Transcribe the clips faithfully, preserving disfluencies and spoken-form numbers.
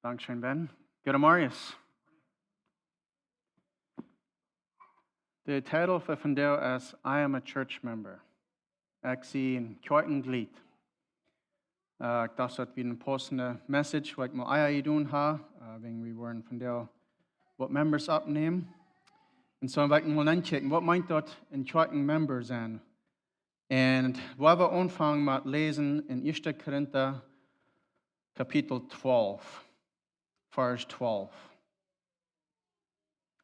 Dankscheen, Ben. Goodemorjes. De Titel fa vondoag es I Am a Church Member. Ekj sie een Kjoakjenjlied. Ekj docht daut wia ne paussende Message, waut ekj mol ea jedonen ha, wäajen wie woaren vondoag waut Members oppnämen. Un soo well ekj mol nenkjikjen, waut meent daut, een Kjoakjenmember sennen? Un wie woaren aunfangen met läsen en Ieeschte Korinta Kapitel twalf, Varsch twalf.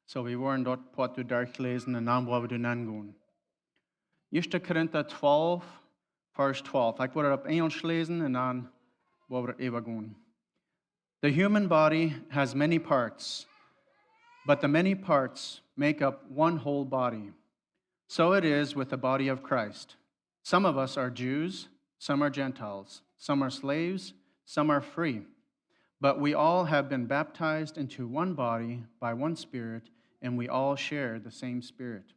Soo, wie woaren daut Poat derchläsen un dan woaren wie doa nengonen. Ieeschte Korinta twalf, Varsch twalf. Ekj woa daut opp Enjlisch läsen un dan woaren wie äwagonen. The human body has many parts, but the many parts make up one whole body. So it is with the body of Christ. Some of us are Jews, some are Gentiles, some are slaves, some are free. But we all have been baptized into one body by one Spirit, and we all share the same Spirit.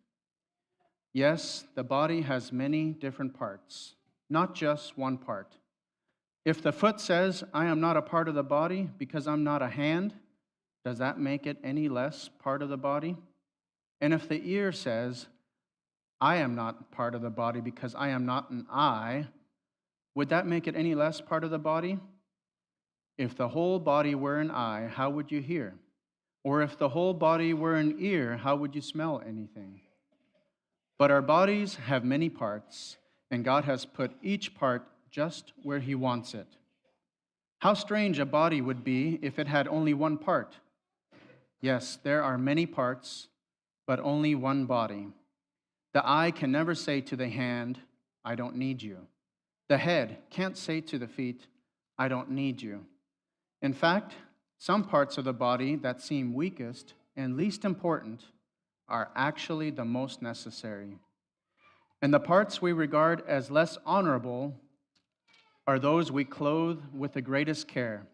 Yes, the body has many different parts, not just one part. If the foot says, "I am not a part of the body because I'm not a hand," does that make it any less part of the body? And if the ear says, "I am not part of the body because I am not an eye," would that make it any less part of the body? If the whole body were an eye, how would you hear? Or if the whole body were an ear, how would you smell anything? But our bodies have many parts, and God has put each part just where He wants it. How strange a body would be if it had only one part. Yes, there are many parts, but only one body. The eye can never say to the hand, "I don't need you." The head can't say to the feet, "I don't need you." In fact, some parts of the body that seem weakest and least important are actually the most necessary. And the parts we regard as less honorable are those we clothe with the greatest care.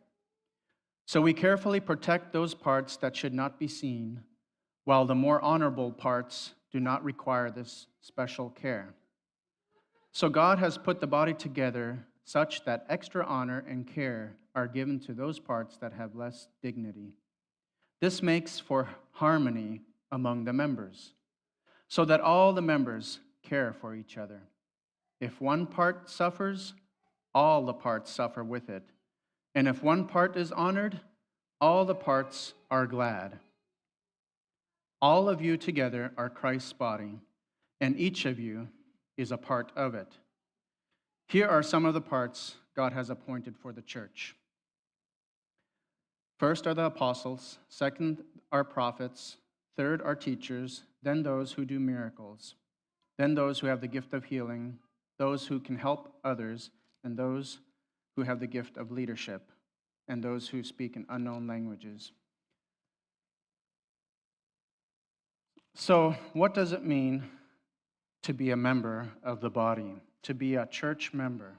So we carefully protect those parts that should not be seen, while the more honorable parts do not require this special care. So God has put the body together such that extra honor and care are given to those parts that have less dignity. This makes for harmony among the members, so that all the members care for each other. If one part suffers, all the parts suffer with it. And if one part is honored, all the parts are glad. All of you together are Christ's body, and each of you is a part of it. Here are some of the parts God has appointed for the church. First are the apostles, second are prophets, third are teachers, then those who do miracles, then those who have the gift of healing, those who can help others, and those who have the gift of leadership, and those who speak in unknown languages. So, what does it mean to be a member of the body, to be a church member?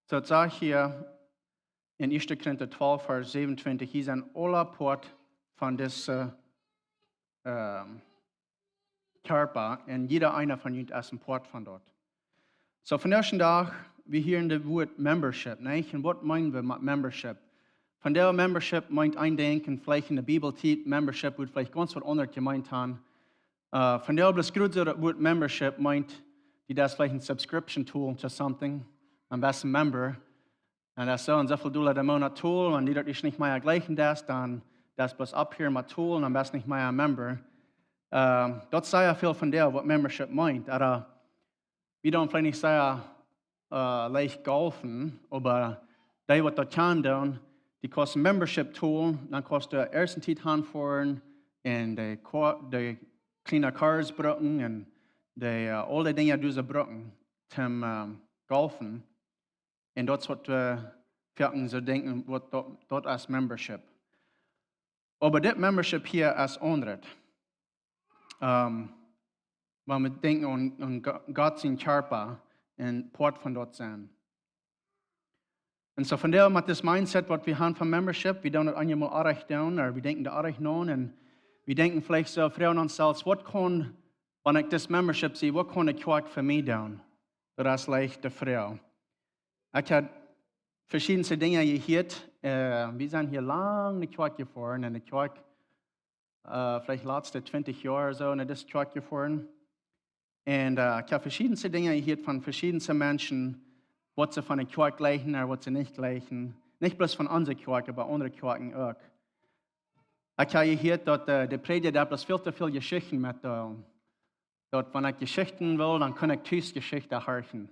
Soo, daut sajcht hia en Ieeschte Korinta twalf, Varsch säwenuntwintich, jie sent aula Poat von dise, ähm, Kjarpa un jieda eena von junt es een Poat von daut. Soo, vondoag dän Dach, wie hieren daut Wuat Membership, nä? Un waut meenen wie met Membership? Vondoag Membership meent een Dinkj, un veleicht en de Bibeltiet, Membership wudd veleicht gaunz waut aundret jemeent haben. Äh, vondoag bloos krakjt soo daut Wuat Membership meent, du deist veleicht een subscription tool to something, dan best een Member. Un daut es soo un soo väl Dolla de Moonat tool, un dee daut nich mea jlikjen deist, dan deist bloos opphieren met tool, un dan best nich mea een Member. Ähm, daut sajcht väl vondoag waut Membership meent. Oba wie doonen veleicht nich sea, äh, leicht golfen, oba dee waut daut kjennen doonen, dee kaust Membership tool, dan kaust du ieescht Tiet hanfoaren un de Ko-, de kjliene Cars brucken un de, äh, aul dee Dinja dee see brucken, toom, ähm, golfen. Un daut es waut wie foaken soo denkjen, waut daut, daut es Membership. Oba dit Membership hia es aundret. Ähm, wan wie denkjen aun, aun Go-, Gott sien Kjarpa un Poat von daut sennen. Un soo vondoag met dit Mindset waut wie haben von Membership, wie doonen daut eenjemol oajch doonen, ooda wie denkjen doa oajch no, un wie denkjen veleicht soo, froagen ons selfst, waut kaun, wan ekj dit Membership sie, waut kaun de Kjoakj fa mie doonen? Daut es leicht de Froag. Ekj hab veschiedne Dinja jehieet. Äh, wie sent hia lang no de Kjoakj jefoaren, no de Kjoakj, äh, veleicht latste twintich Joa soo, no dise Kjoakj jefoaren. Un, äh, ekj hab veschiedne Dinja jehieet von veschiedne Menschen, waut see von de Kjoakj jleichen ooda waut see nich jleichen. Nich bloos von onse Kjoakj, oba aundre Kjoakjen uk. Ekj hab jehieet daut, äh, de Prädja doa bloos väl too väl Jeschichten metdeelt. Daut wan ekj Jeschichten well, dan kaun ekj tus Jeschichten horchen.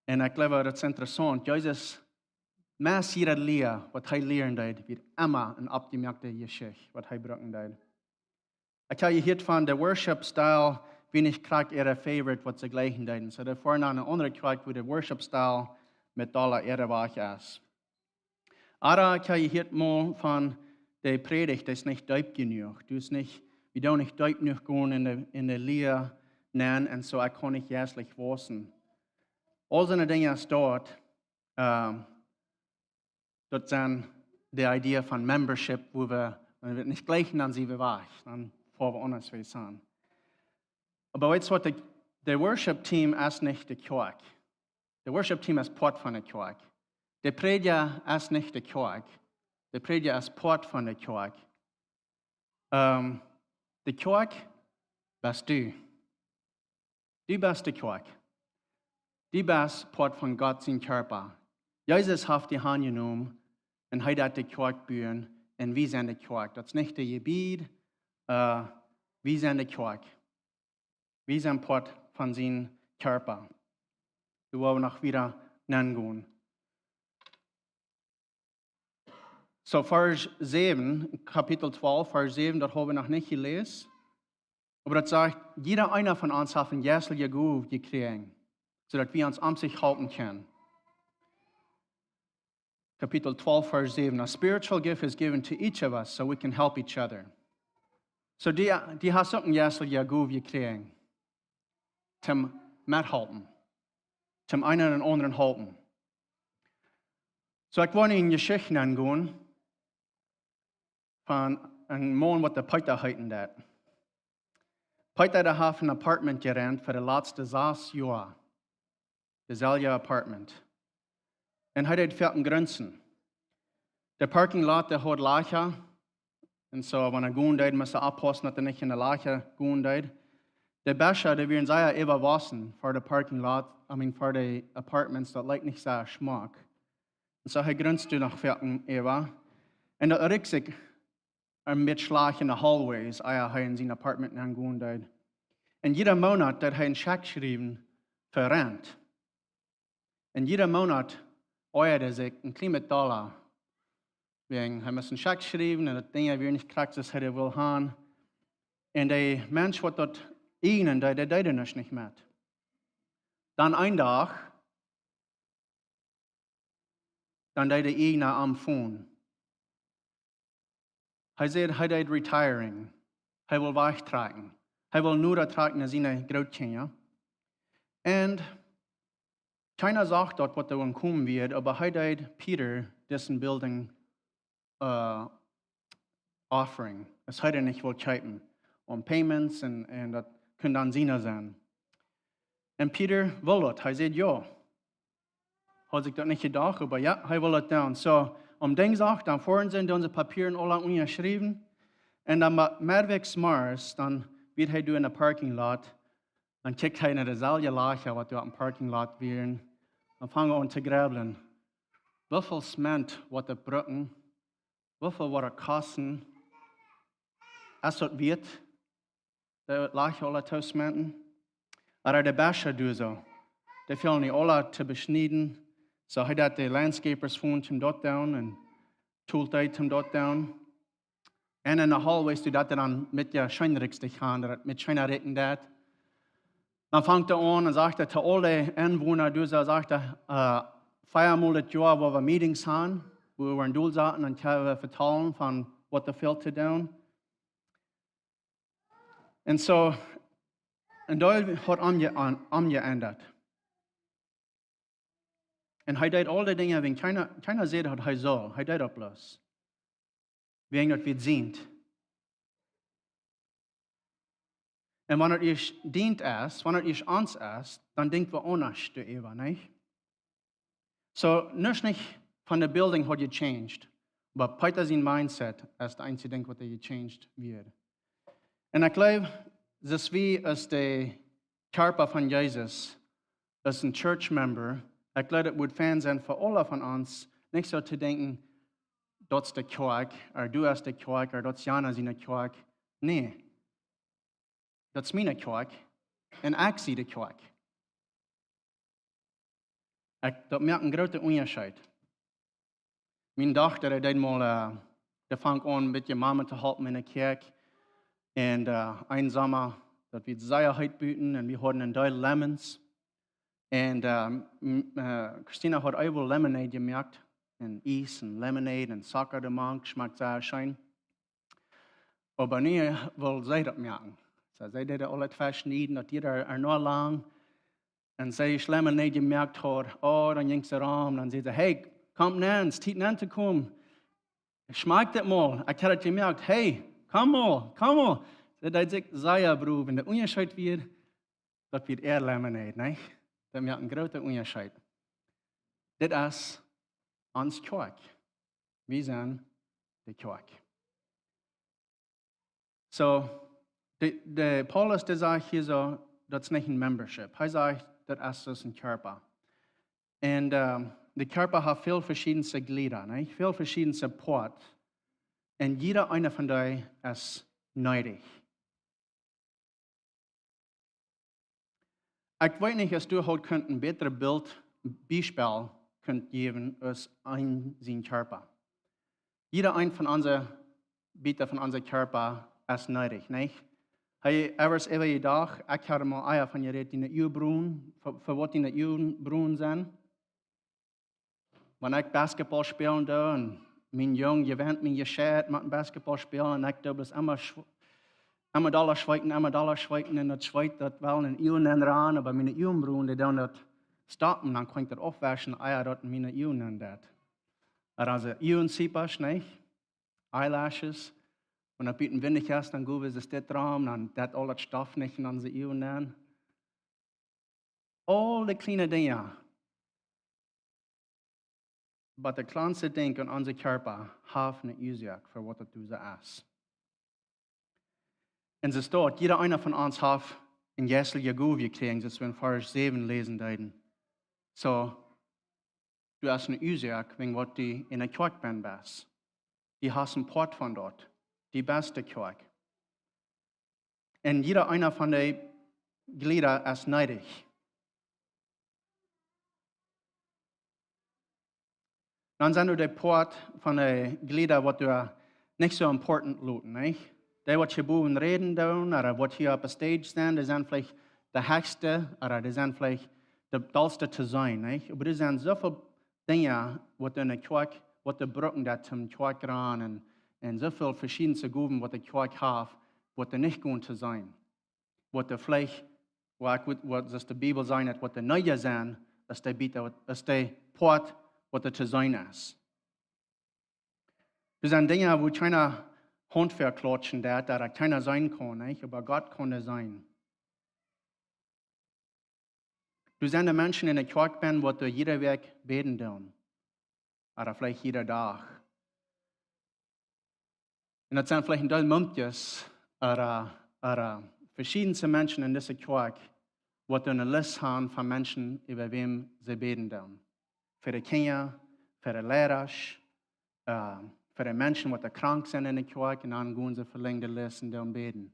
Un ekj jleew, daut es interessaunt. Jesus, meist jiede Lia, waut hee lieren deed, wia emma eene aufjemoakte Jeschicht, waut hee brucken deed. Ekj hab jehieet von de Worship Style, wia nich krakjt äare Favorite, waut see jleichen deeden. Soo, dee foaren no eene aundre Kjoakj, wua de Worship Style met dolla äare Wajch es. Ooda ekj hab jehieet mol von de Prädicht, dee es nich deep jenuach. Dee es nich, wie doonen nich deep jenuach gonen en de, en de Lia nenn, un soo ekj kaun nich jeistlich wausen. Aul soone Dinja es doa, ähm, daut sent de Idee von Membership, wua wie, wan wie nich jleichen, dan sent wie wajch, dan foa wie aundasch waut aun. Oba weetst waut, de, de Worship Team es nich de Kjoakj. De Worship Team es Poat von de Kjoakj. De Prädja es nich de Kjoakj. De Prädja es Poat von de Kjoakj. Ähm, de Kjoakj best du. Du best de Kjoakj. Du best Poat von Gott sien Kjarpa. Jesus haft die aunjenomen un hee deed de Kjoakj buen un wie sent de Kjoakj. Daut es nich de Jebied, äh, wie sent de Kjoakj. Wie sent Poat von sien Kjarpa. Doa woa wie noch wieda nenn gonen. Soo, Varsch säwen, Kapitel twalf, Varsch säwen, daut hab wie noch nich jeläst. Oba daut sajcht, jieda eena von ons haft eene jeistelje Gow jekjräajen, soo daut wie ons aun sikj halpen kjennen. Kapitel twalf, Varsch säwen. A spiritual gift is given to each of us so we can help each other. Soo, du, du hast uk eene jeistelje Gow jekjräajen. Toom methalpen. Toom eena dän aundren halpen. Soo, ekj well eene Jeschicht aungonen von eenen Maun, waut de Peeta heeten deed. Peeta, dee haft een Apartment jerent fa de latste sas Joa. Deselwje Apartment. Un hee deed foaken grunzen. De Parking Lot, dee haud Lajcha. Un soo, wan hee gonen deed, must hee oppaussen, daut hee nich en de Lajcha gonen deed. De Bescha, dee wieren sea äwawossen fa de Parking Lot, I mean, fa de Apartments, daut leet nich sea schmock. Un soo, hee grunzte noch foaken äwa. Un daut rikjt sikj een bät schlajcht en de hallways, ea hee en sien Apartment nenn gonen deed. Un jieda Moonat deed hee een Scheck schriewen fa Rent. Un jieda Moonat oajad hee sikj een kjlien bät dolla. Wäajen hee must een Scheck schriewen un daut Dinj wia nich krakjt soo aus hee wull han. Un de Mensch, waut daut ieejnen deed, dee deed nuscht nich met. Dan een Dach, dan deed de Ieejna am fonen. Hee säd, hee deed retiring. Hee wull wajchtrakjen. Hee wull noda trakjen no siene Grootkjinja. Un kjeena sach daut, waut doa aunkomen wia, oba hee deed Peter disen building, äh, offering. Aus hee dän nich wull kjeepen. Aun payments un, un daut kunn dan siene sennen. Un Peter wull daut. Hee säd jo. Haud sikj daut nich jedocht, oba jo, hee wull daut doonen. Soo, aum Dinjsdach, dan foaren see, doonen see Papieren aula unjaschriewen. Un dan me-, meddwäakjs zemorjes, dan wia hee doa en de Parking Lot. Dan kjikjt hee no deselwje Lajcha, waut doa oppem Parking Lot wieren. Dan fang hee aun to grubblen. Woo väl Zement woat daut brucken? Woo väl woat daut kosten? Es daut wieet, de Lajcha aula to zementen? Ooda de Bescha doo soo. Dee fälen dee aula to beschnieden. Soo hee deed de Landscapers fonen toom daut doonen un tolt dee toom daut doonen. Un en de hallways doo daut dan met de scheenrikjste gonen, daut met scheena rikjen daut. Dan fangt hee aun un sajcht hee to aul de Enwona, doo soo, sajcht hee, äh, veamol daut Joa woa wie Meetings han, wua wie een Deel saten un kjennen wie vetalen von waut doa fält to doonen. Un soo, un daut haud aunje-, aun-, aunjeendat. Un hee deed aul dee Dinja, wan kjeena, kjeena säd, daut hee sull. Hee deed daut bloos. Wäajen daut wia sient. Un wan daut ieescht sient es, wan daut ieescht ons es, dan denkj wie aundasch doaräwa, nich? So, nuscht nich von de building haud gechanged, oba Peeta sien mindset es daut eensje Dinkj waut doa gechanged wort. Un ekj jleew, daut wie aus de Kjarpa von Jesus, aus een church member, ekj jleew daut wudd fein sennen fa aule von ons, nich soo to denkjen, daut es de Kjoakj, ooda du best de Kjoakj, ooda daut es Jana siene Kjoakj. Nä, daut es miene Kjoakj, un ekj sie de Kjoakj. Ekj, daut moakt een grooten Unjascheet. Miene Dochta, dee deed mol, äh, dee funk aun een bät Mama to halpen enne Kjoakj. Un, äh, een Somma, daut wia sea heet buten un wie hauden een Deel lemons. Un, äh, m-, äh, Christina haud eewel lemonade jemoakt. Un Iess un lemonade un Zucka doamank, schmakjt sea scheen. Oba nu wull see daut moaken. So, see deed aule twee schnieden, daut deed äa, äa noch lang. Un see es lemonade jemoakt haud, oh, dan jinkj see rom, dan säd see: "Hey, komt nenn, es Tiet nenn to komen. Schmakjt dit mol, ekj hab daut jemoakt. Hey, komm mol, komm mol." See deed sikj sea brow, un de Unjascheet wia, daut wia äa lemonade, nä? Daut moakt een grooten Unjascheet. Dit es ons Kjoakj. Wie sent de Kjoakj. So, de, de Paulus, dee sajcht hia soo, daut es nich een membership. Hee sajcht, daut es soo aus een Kjarpa. Un, ähm, de Kjarpa haft väl veschiedne Jlieda, nä? Väl veschiedne Poat. Un jieda eena von dee es needich. Ekj weet nich, aus du haud kunt een bätret Bilt, Biespel kunt jäwen aus een sien Kjarpa. Jieda een von onse Bieta von onse Kjarpa es needich, nä? Hee, ever, ever jedocht, ekj haud mol ea von jerät, diene Uagenbruen, fa, fa waut diene Uagenbruen sent. Wan ekj Basketball spälen doo un mien Jung jewant mie jescheit met Basketball spälen un ekj doo bloos emma schw-, emma dolla schweeten, emma dolla schweeten un daut Schweet daut well en de Uagen nenn rannen, oba miene Uagenbruen, dee doonen daut stoppen, dan kaun ekj daut aufwauschen, ea daut en miene Uagen nenn deit. Oba onse Uagenziepasch, nä? Eyelashes, wan daut buten windich es, dan gonen wie dit rom, dan deit aul daut Stoff nich en onse Uagen nenn. Aul de kjliene Dinja. Oba de kjlanste Dinkj en onse Kjarpa haft eene Uasoak fa waut daut doa soo es. Un soo steit, jieda eena von ons haft eene jeistelje Gow jekjräajen, soo aus wie en Varsch säwen läsen deeden. So, du hast eene Uasoak, wäajen waut du en de Kjoakj best. Du hast een Poat von daut. Du best de Kjoakj. Un jieda eena von de Jlieda es needich. Dan sent doa de Poat von de Jlieda waut doa nich soo important loten, nä? Dee waut hia bowen räden doonen, ooda waut hia oppe stage sent, dee sent veleicht de hechste, ooda dee sent veleicht de dollste to seenen, nä? Oba doa sent soo väl Dinja waut en de Kjoakj, waut de brucken daut toom Kjoakj rannen un, un soo väl veschiedne Gowen waut de Kjoakj haft, waut doa nich gonen to seenen. Waut doa veleicht, waut ekj wudd, waut, soo aus de Bibel sajcht, waut doa needich sent, es de Bieta, es de Poat waut doa to seenen es. Doa sent Dinja, wua kjeena Haunt fa klautschen deit, daut kjeena seenen kaun, nä? Oba Gott kaun daut seenen. Doa sent de Menschen en de Kjoakj benne, waut doa jiede Wäakj bäden doonen. Ooda veleicht jieda Dach. Un daut sent veleicht een Deel Mumkjes, ooda, ooda veschiedne Menschen en dise Kjoakj, waut eene List haben von Menschen, äwa wäm see bäden doonen. Fa de Kjinja, fa de Liera, äh, fa de Menschen waut doa krank sent en de Kjoakj, un dan gonen see velenjd de List un doonen bäden.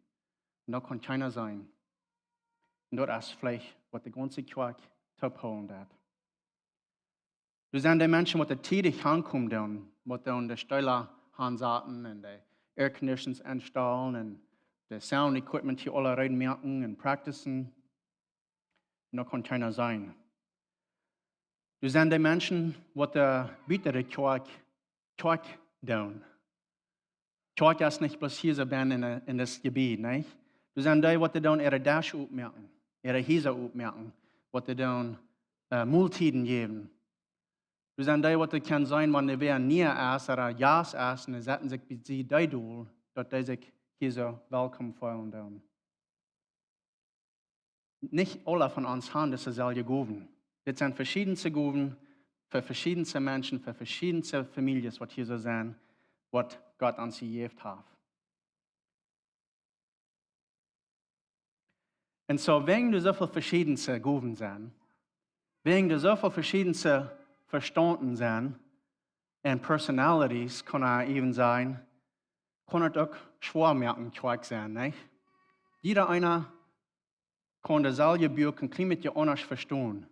Un daut kaun kjeena seenen. Un daut es veleicht waut de gaunze Kjoakj toop hoolen deit. Doa sent de Menschen waut doa tiedich aunkomen doonen, waut doonen de Stäla aunsaten un de Airconditions enstalen un de Sound Equipment hia aula reed moaken un practicen. Un daut kaun kjeena seenen. Doa sent de Menschen waut doa buten de Kjoakj, Kjoakj doonen. Kjoakj es nich bloos hia soo benne en, en dit Jebied, nä? Doa sent dee waut doonen äare Desch opmoaken, äare Hiesa opmoaken, waut doonen, äh, Moltieden jäwen. Doa sent dee waut kjennen seenen, wan wäa nie es, ooda Jast es, un dee saten sikj bie dee dol, daut dee sikj hia soo welkom feelen doonen. Nich aule von ons haben dise selwje Gowen. Dit sent veschiedne Gowen, fa veschiedenste Menschen, fa veschiedenste Famieljes, waut hia soo sent, waut Gott ons jejäft haft. Un soo, wäajen doa soo väl veschiedenste Gowen sent, wäajen doa soo väl veschiedenste Vestaunden sent, un personalities, kaun eena even sajen, kaun et uk schwoa moaken, Kjoakj sennen, nich? Jieda eena kaun daut selwje Buak een kjlien bät aundasch vestonen.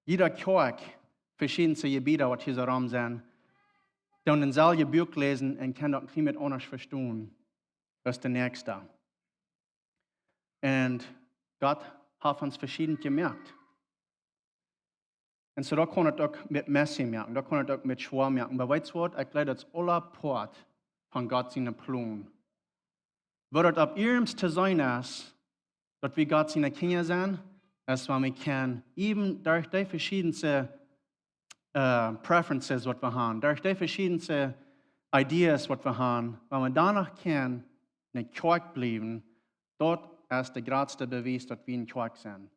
Jieda Kjoakj, veschiedenste Jebieda, waut hia soo rom sent, doonen daut selwje Buak läsen un kjennen daut een kjlien bät aundasch vestonen aus de näakjste. Un Gott haft ons veschieden jemoakt. Un soo, daut kaun et uk met messy moaken, daut kaun et uk met schwoa moaken. Oba weetst waut? Ekj jleew, daut es aula Poat von Gott sienen Plon. Waut daut opp ieescht to seenen es, daut wie Gott siene Kjinja sent, es wan wie kjennen, even derch dee veschiedenste, äh, preferences, waut wie haben, derch dee veschiedenste ideas, waut wie haben, wan wie doano kjennen enne Kjoakj bliewen, daut es de jratste Bewies, daut wie eene Kjoakj sent,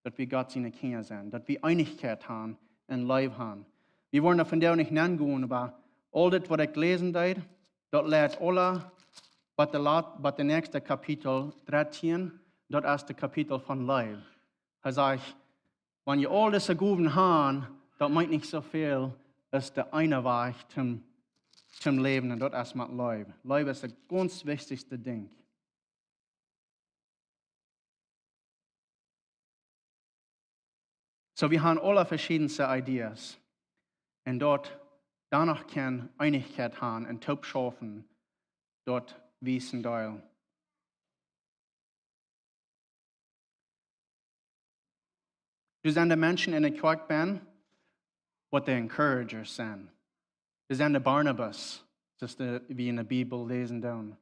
daut wie Gott siene Kjinja sent, daut wie Eenichkjeit haben un Leew haben. Wie woaren doa vondoag nich nengonen, oba aul dit, waut ekj läsen deed, daut leit aula bat de lat-, bat de näakjste Kapitel dartieen, daut es de Kapitel von Leew. Hee sajcht, wan jie aul dise Gowen haben, daut meent nich soo väl aus de eene Wajch toom, toom läwen, un daut es met Leew. Leew es daut gaunz wichtichste Dinkj. Soo, wie haben aula veschiedenste ideas. Un daut doano kjennen Eenichkjeit haben un toop schaufen, daut wiest een Deel. Doa sent de Menschen enne Kjoakj bennen, waut de encouragers sent. Doa sent de Barnabas, soo aus wie enne Bibel läsen doonen.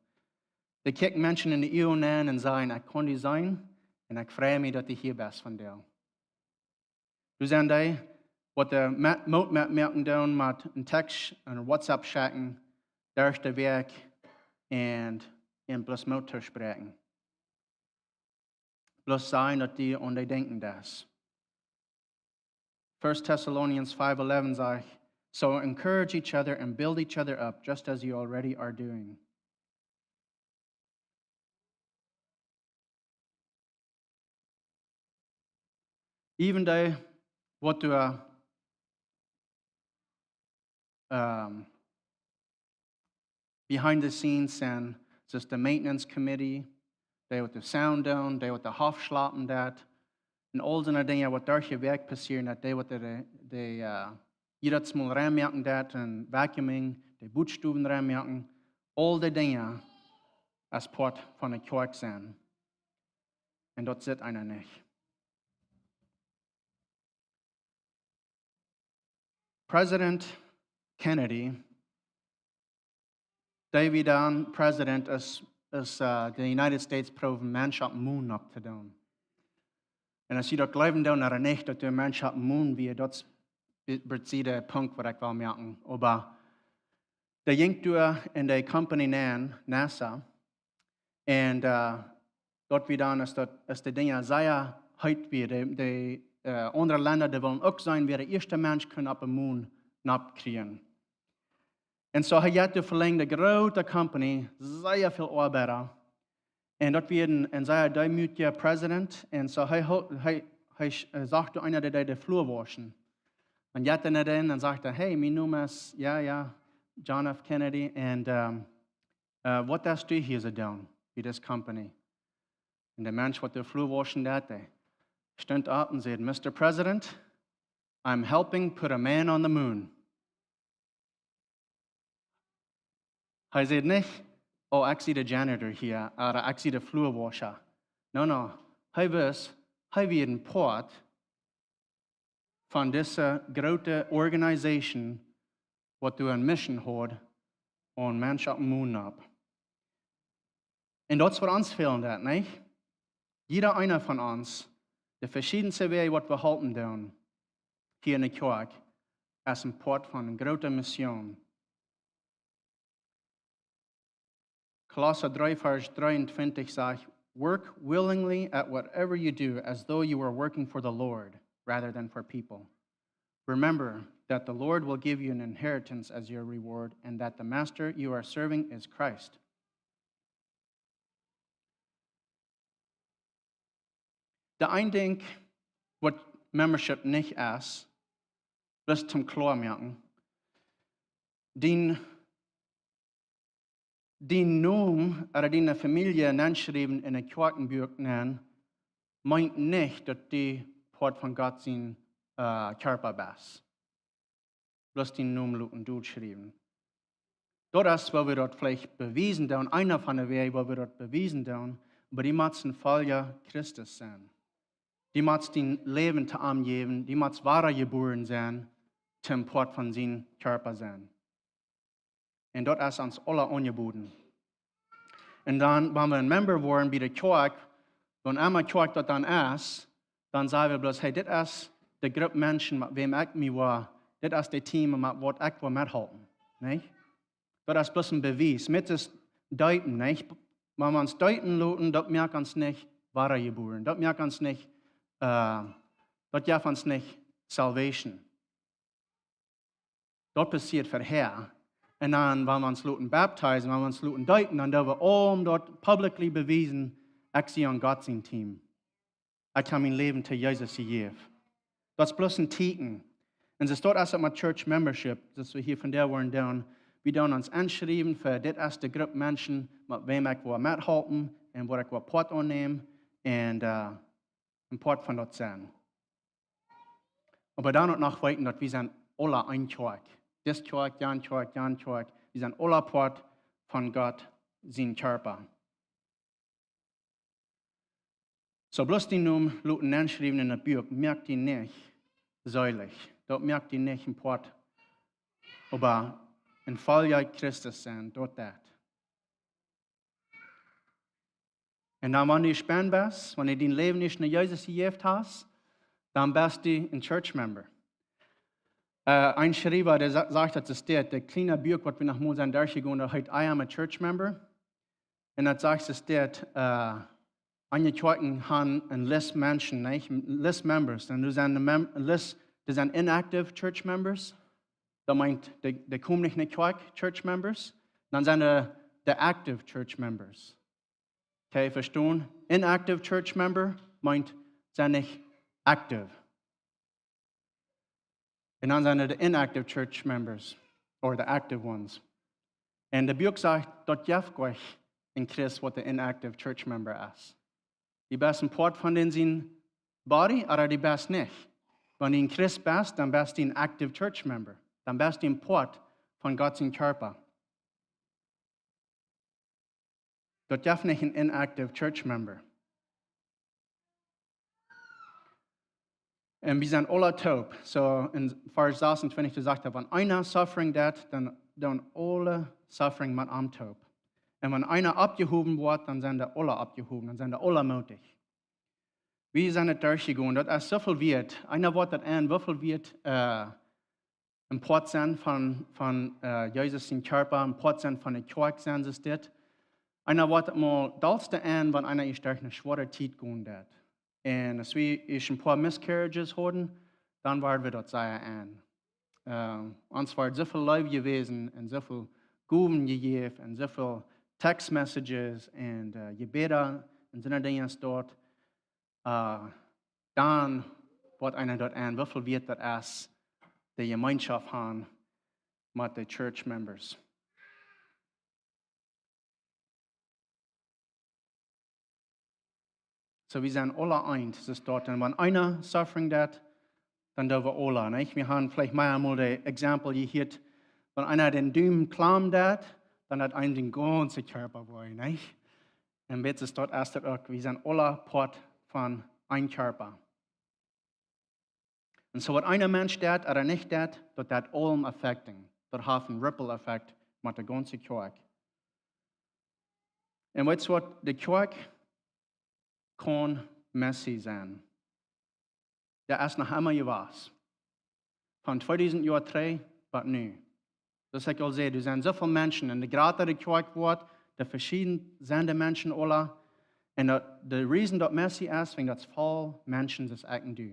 Dee kjikjen Menschen enne Uagen aun un sajen: "Ekj kaun die seenen un ekj frei mie, daut du hia best vondoag." Doa sent dee, waut de Mo-, Moot metmoaken doonen met een Text, een WhatsApp schekjen, derch de Wäakj un, un bloos Moot toospräakjen. Bloos sajen, daut du aun dee denkjen deist. First Thessalonians five eleven sajcht: "So encourage each other and build each other up, just as you already are doing." Even dee, waut doa, ähm, behind the scenes sent, soo aus de maintenance committee, dee waut de sound doonen, dee waut de Hoff schlapen deit, un aul soone Dinja, waut doa jewäakjt passieren, daut dee waut de, de, äh, jiedatsmol reinmoaken deit un vacuuming, de Butstowen reinmoaken, aul dee Dinja aus Poat von de Kjoakj sent. Un daut sitt eena nich. President Kennedy, dee wia dan President aus, aus, äh, de United States proowen Menschen oppem Mon opptodoonen. Un aus jie daut jleewen doonen ooda nich, daut doa Menschen oppem Mon wieren, daut es be-, besied de Punkt, waut ekj well moaken. Oba dee jinkj doa enne Company nenn, NASA, un, äh, daut wia dan, aus daut, aus de Dinja sea heet wieren, de, de, äh, aundre Lenda, dee wullen uk seenen, wäa de ieeschta Mensch kunn oppem Mon nopp kjrieen. Un soo, hee haud doa velenjd eene groote Company, sea väl Oabeida. Un daut wia een, een sea deemootja President. Un soo, hee ho-, hee, hee sch-, äh, sach doa eena, dee deed de Flua wauschen. Un jeit eena nenn un sajcht: "Hey, mien Nomen es, jo, jo, John F. Kennedy. Un, ähm, äh, waut deist du hia soo doonen bie dise Company?" Un de Mensch, waut de Flua wauschen deed, dee stunt opp un säd: "Mister President, I'm helping put a man on the moon." Hee säd nich: "Oh, ekj sie de janitor hia, ooda ekj sie de Fluawauscha." No, no. Hee wist, hee wia een Poat von dise groote Organisation, waut doa eene Mission haud, om Menschen oppem Mon opp. Un daut es waut ons fälen deit, nich? Jieda eena von ons, de veschiedenste Wäaj, waut wie halpen doonen, hia enne Kjoakj, es een Poat von eene groote Mission. Kolossa dree, Varsch dreeuntwintich sajcht: "Work willingly at whatever you do, as though you were working for the Lord, rather than for people." Remember that the Lord will give you an inheritance as your reward, and that the master you are serving is Christ. De een Dinkj, waut membership nich es, bloos toom kloa moaken, dien, dien Nomen ooda diene Famielje nenschriewen en een Kjoakjenbuak nen, meent nich, daut du Poat von Gott sien, äh, Kjarpa best. Bloos dien Nomen loten dolschriewen. Daut es, woo wie daut veleicht bewiesen doonen, eena von de Wäaj, woo wie daut bewiesen doonen, oba du motst een Folja Christus sennen. Du motst dien Läwen to am jäwen, du motst wadajebuaren sennen, toom Poat von sien Kjarpa sennen. Un daut es ons aula aunjeboden. Un dan, wan wie een Member woaren bie de Kjoakj, wan emma Kjoakj daut dan es, dan saj wie bloos, hey, dit es de Grupp Menschen, met wäm ekj mie woa, dit es de Team, met waut ekj woa methalpen. Nich? Daut es bloos een Bewies. Met daut Deepen, nich? Wan wie ons deepen loten, daut moakt ons nich wadajebuaren. Daut moakt ons nich, äh, daut jeft ons nich salvation. Daut passieet verhäa. Un dan, wan wie ons loten baptizen, wan wie ons loten deepen, dan doo wie om daut publicly bewiesen, ekj sie aun Gott sien Team. Ekj hab mien Läwen to Jesus jejäft. Daut es bloos een Tieekjen. Un soo es daut uk met church membership, daut wie hia vondoag woaren doonen. Wie doonen ons enschriewen fa dit es de Grupp Menschen, met wäm ekj woa methalpen un wua ekj woa Poat aunnämen un, äh, een Poat von daut sennen. Oba dan uk noch weeten, daut wie sent aula een Kjoakj. Dis Kjoakj, jan Kjoakj, jan Kjoakj. Wie sent aula Poat von Gott sien Kjarpa. Soo bloos dien Nomen loten nenschriewen en daut Buak, moakt die nich seelich. Daut moakt die nich een Poat, oba een Folja Christus sennen, daut deit. Un dan, wan du jespänt best, wan du dien Läwen nich aun Jesus jejäft hast, dan best du een church member. Äh, een Schriewa, dee sa-, sajcht, daut es dit, daut kjliene Buak, waut wie noch mol sent derchjegonen, daut heet I Am a Church Member. Un daut sajcht, es dit, äh, aun de Kjoakjen han een List Menschen, nich? List Members. Un doa sent de Mem-, List, doa sent inactive church members. Daut meent, dee, dee komen nich en de Kjoakj, church members. Dan sent doa de active church members. Okay, vestonen? Inactive church member meent, sent nich active. Un dan sent doa de inactive church members, or the active ones. Un de Buak sajcht, daut jeft goanich een Christ, waut de inactive church member es. Du best een Poat von dän sien body, oba du best nich. Wan du een Christ best, dan best du een active church member. Dan best du een Poat von Gott sien Kjarpa. Daut jeft nich een inactive church member. Un wie sent aula toop. Soo en Varsch sasuntwintich, doa sajcht hee, wan eena suffering deit, dan, dan aule suffering met am toop. Un wan eena oppjehowen woat, dan sent dee aula oppjehowen, dan sent dee aula mootich. Wie sent et derchjegonen, daut es sooväl wieet. Eena woat daut aun, woo väl wieet, äh, een Poat sennen von, von, äh, Jesus sien Kjarpa, een Poat sennen von de Kjoakj sennen, es dit. Eena woat daut mol daut dollste aun, wan eena ieescht derch eene schwoare Tiet gonen deit. Un aus wie ieescht een poa miscarriages hauden, dan woaren wie daut sea aun. Äh, ons wort sooväl Leew jewäsen un sooväl Gowen jejäft un sooväl text messages un, äh, Jebäda un soone Dinja aus daut. Äh, dan woat eena daut aun, woo väl wieet daut es, de Jemeenschoft han met de church members. Soo, wie sent aula eent, es daut. Un wan eena suffering deit, dan doo wie aula, nich? Wie han veleicht mol eemol de Example jehieet, wan eena dän Dum klam deit, dan deit eena dän gaunzen Kjarpa wee, nich? Un weetst, daut es daut uk, wie sent aula Poat von een Kjarpa. Un soo waut een Mensch deit ooda nich deit, daut deit aulem affecting. Daut haft een ripple effect met de gaunze Kjoakj. Un weetst waut, de Kjoakj kaun messy sennen. Daut es noch emma jewast. Von tweedusent Joa trigj bat nu. Soo aus ekj aul säd, doa sent sooväl Menschen, un de jrata de Kjoakj woat, de veschieden sent de Menschen aula. Un daut, de reason daut messy es, wiels daut voll Menschen es, ekj un du.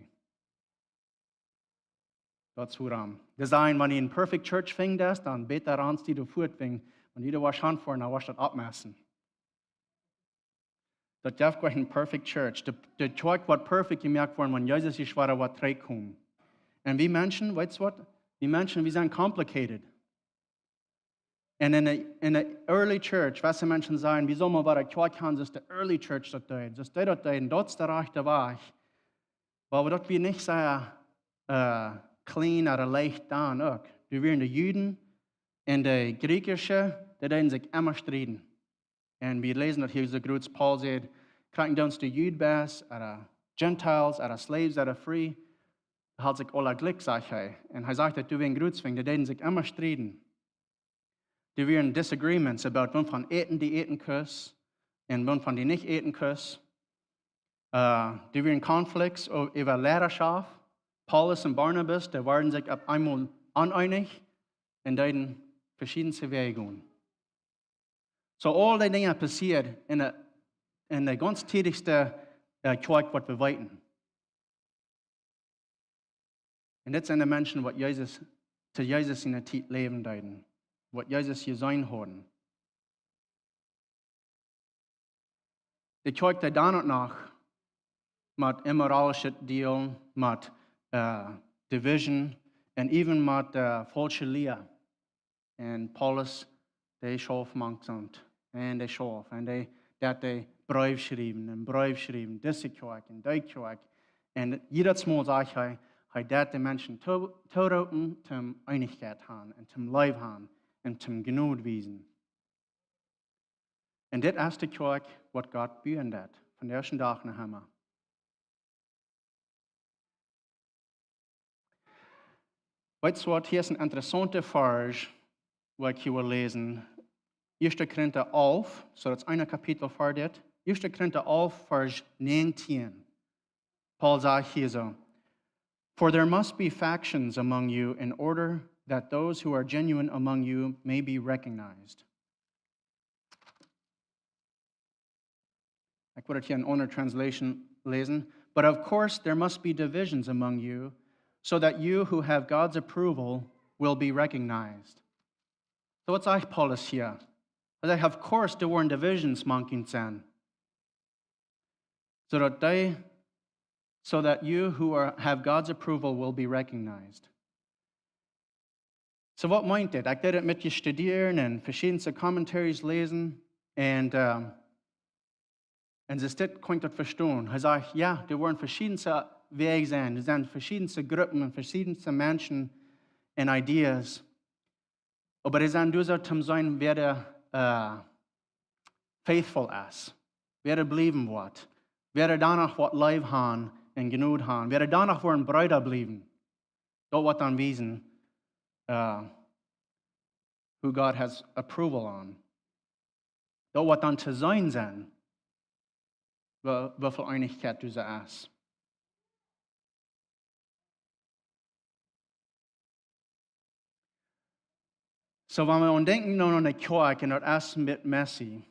Daut es wuarom. Dee sajen, wan du ne perfect church finjen deist, dan bäta ranst du doa fuat, wan, wan du doa woascht hanfoaren, dan woascht du daut aufmessen. Daut jeft goa kjeene perfect church. De, de Kjoakj woat perfect jemoakt woaren, wan Jesus ieescht wada woat trigjkomen. Un wie Menschen, weetst du waut? Wie Menschen, wie sent complicated. Un en de, en de early church, waut see Menschen sajen, wie sellen mau wada Kjoakj han, soo aus de early church daut deed. Soo aus dee daut deeden, daut es de rajchte Wajch. Oba daut wia nich sea, äh, clean ooda leicht dan uk. Doa wieren de Juden un de Griechische, dee deeden sikj emma strieden. Un wie läsen daut hia soo groot, Paulus sajcht, krakjt aus du Jud best, ooda Gentiles, ooda slaves, ooda free, haud sikj aula jlikj, sajcht hee. Un hee sajcht daut doa wia een groot Zwang, dee deeden sikj emma strieden. Doa wieren disagreements about waut von äten dee äten kunn un waut von dee nich äten kunn. Äh, doa wieren conflicts o-, äwa Leidaschoft. Paulus un Barnabas, dee wieren sikj opp eemol oneenich un deeden veschiedne Wäaj gonen. Soo aul dee Dinja passieeden en de, en de gaunz tiedichste, äh, Kjoakj waut wie weeten. Un dit sent de Menschen waut Jesus, to Jesus siene Tiet läwen deeden, waut Jesus jeseenen hauden. De Kjoakj deed dan uk noch met immoralischet Dealen, met, äh, division un even met, äh, faulsche Lia. Un Paulus, dee schauft mank soont. Un dee schauft. Un dee, daut dee Breew schriewen un Breew schriewen, dise Kjoakj un dee Kjoakj. Un jiedet Mol sajcht hee, hee deed de Menschen to-, toroopen, toom Eenichkjeit han un toom Leew han un toom Jnod wiesen. Un dit es de Kjoakj waut Gott buen deed, von dän ieeschten Dach aun emma. Weetst du waut, hia es een interessaunta Varsch, waut ekj hia well läsen. Ieeschte Korinta alf, soo daut es een Kapitel ver dit. Ieeschte Korinta alf, Varsch näajentieen. Paulus sajcht hia soo: "For there must be factions among you in order that those who are genuine among you may be recognized." Ekj woa daut hia en aundre translation läsen. "But of course there must be divisions among you, so that you who have God's approval will be recognized." Soo waut sajcht Paulus hia? Hee sajcht, of course there were divisions mank junt sennen. So that they, so that you who are, have God's approval will be recognized. Soo waut meent dit? Ekj deed daut met studieren un veschiedne commentaries läsen. Un, ähm, un soo dit kunn ekj daut vestonen. Hee sajcht, jo, doa woaren veschiedne Wäaj sennen. Doa sent veschiedne Gruppen un veschiedne Menschen un ideas. Oba dee sent doa soo toom seenen, wäa, äh, faithful es. Wäa bliewen woat. Wäa doano woat Leew han un Jnod han. Wäa doano woaren Breeda bliewen. Daut woat dan wiesen, äh, who God has approval on. Daut woat dan to seenen sennen, woo-, woo väl Eenichkjeit doa es. Soo, wan wie aun denkjen, dan aun de Kjoakj un daut es met messy,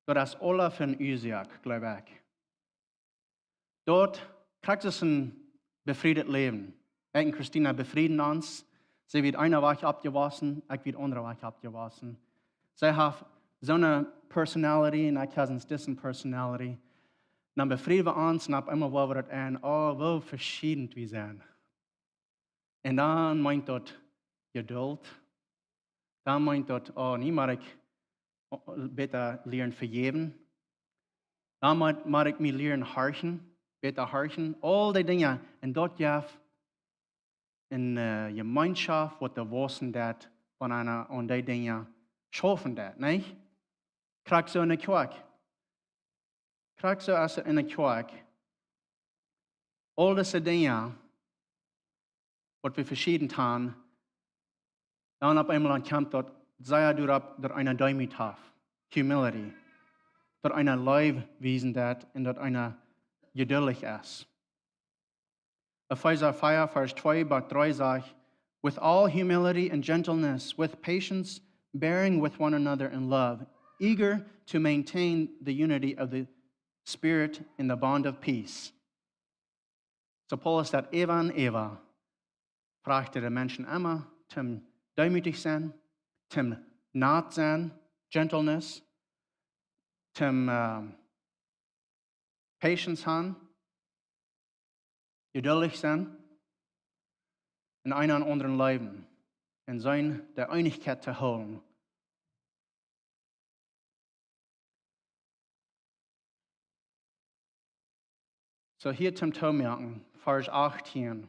daut es aula von Usiak, jleew ekj. Daut krakjt soo aus een befriedet Läwen. Ekj un Christina befrieden ons. See wia eene Wäaj oppjewossen, ekj wia aundre Wäaj oppjewossen. See haft soone personality un ekj hab soone distant personality. Dan befrieden wie ons un opp eemol woa wie daut en, oh, woo veschieden wie sent. Un dan meent daut Jeduld. Dan meent daut, oh, nu mott ekj bäta lieren vejäwen. Dan mott, mott ekj mie lieren horchen, bäta horchen. Aul dee Dinja. Un daut jeft eene, äh, Jemeenschoft, waut doa wausen deit, wan eena aun dee Dinja schaufen deit, nich? Krakjt soo en de Kjoakj. Krakjt soo aus en de Kjoakj. Aul dise Dinja, waut wie veschieden han, dan opp eemol dan kjemt daut, see doaropp, daut eena Deemoot haft, humility, daut eena Leew wiesen deit un daut eena jeduldich es. Efeesa vea, Varsch twee bat dree sajcht, "With all humility and gentleness, with patience, bearing with one another in love, eager to maintain the unity of the Spirit in the bond of peace." Soo Paulus sajcht äwa un äwa, Frajcht de Menschen emma, toom deemootich sennen, toom nat sennen, gentleness, toom, äh, patience haben, jeduldich sennen, un eena dän aundren leewen un seenen de Eenichkjeit to hoolen. Soo hia toom Toomoaken, Varsch achtieen.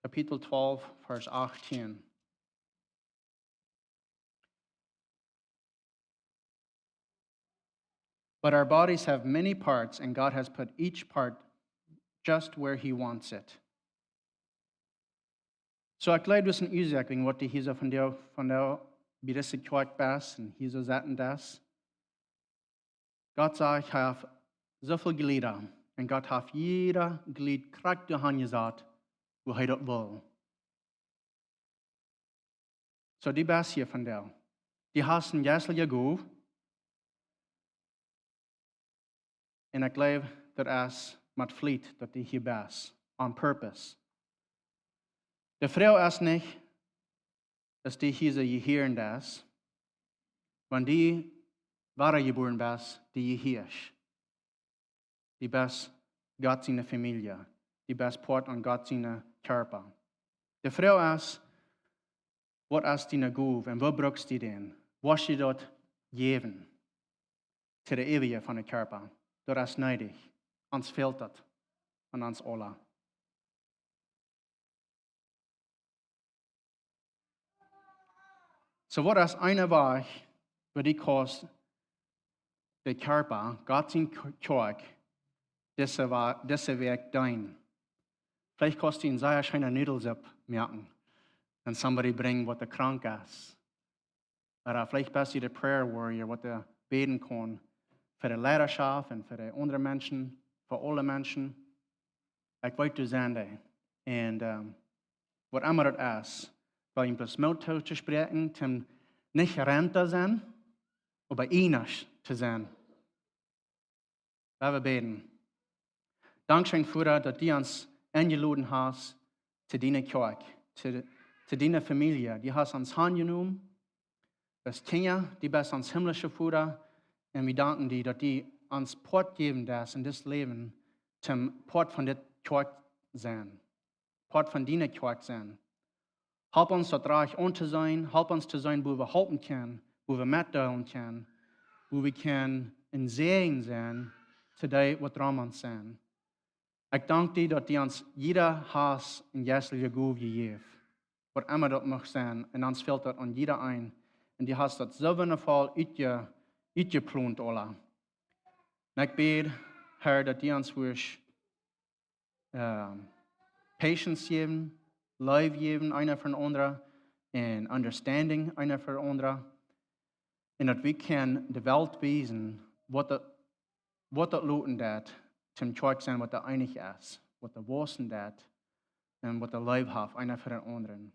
Kapitel twalf, Varsch achtieen. But our bodies have many parts, and God has put each part just where He wants it. Soo, ekj jleew, daut es een Uasoak, wäajen waut du hia soo vondoag, vondoag bie dise Kjoakj best un hia soo setten deist. Gott sajcht, hee haft soo väl Jlieda. Un Gott haft jieda Jlied krakjt doa han jesat, wua hee daut well. Soo, du best hia vondoag. Du hast eene jeistelje Gow. Un ekj jleew, daut es met Fliet, daut du hia best. On purpose. De Froag es nich, aus du hia soo jehieren deist, wan du wadajebuaren best, du jehieescht. Du best Gott siene Famielje. Du best Poat aun Gott sienen Kjarpa. De Froag es, waut es diene Gow un woo brukst du dän? Woascht du daut jäwen to de Äwaje von dän Kjarpa? Daut es needich. Ons fält daut aun ons aula. Soo, waut es een Wajch, woo du kaust dän Kjarpa, Gott siene Kjoakj, dise Wa-, dise Wäakj deenen? Veleicht kaust du eene sea scheene Nudelsupp moaken un somebody brinjen, waut doa krank es. Ooda veleicht best du de prayer warrior, waut doa bäden kaun fa de Leidaschoft un fa de aundre Menschen, fa aule Menschen. Ekj weet, du sent doa. Un, ähm, waut emma daut es, well ekj bloos Moot to, to spräakjen, toom nich renta sennen, oba eenich to sennen. Lot ons bäden. Dankscheen, Voda, daut du ons enjeloden hast to diene Kjoakj, to, to diene Famielje. Du hast ons aunjenomen aus Kjinja, du best ons himmlische Voda. Un wie danken die, daut du ons Poat jäwen deist en dit Läwen, toom Poat von dise Kjoakj sennen. Poat von diene Kjoakj sennen. Help ons daut rajcht auntoseenen, help ons to seenen, wua wie halpen kjennen, wua wie metdeelen kjennen, wua wie kjennen een Säajen sennen to dee, waut rom ons sent. Ekj dank die, daut du ons jieda hast eene jeistelje Gow jejäft, waut emma daut mucht sennen, un ons fält daut aun jieda een. Un du hast daut soo wundafoll utje-, utjeplont, aula. Un ekj bäd, Herr, daut du ons woascht, ähm, patience jäwen, Leew jäwen, eena fa dän aundren, un understanding, eena fa dän aundren. Un daut wie kjennen de Welt wiesen, waut daut, waut daut loten deit, toom Kjoakj sennen, waut doa eenich es, waut doa wausen deit, un waut doa Leew haft, eena fa dän aundren.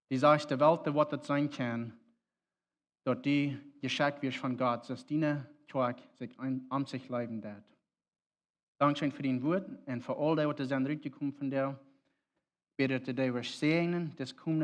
Du sajchst, de Welt, dee woat daut seenen kjennen, daut du jeschekjt woascht von Gott, soo aus diene Kjoakj sikj aun, aun sikj leewen deit. Dankscheen fa dien Wuat un fa aul dee, waut doa sent rutjekomen vondoag. Bäd daut du dee woascht säajnen, dit komende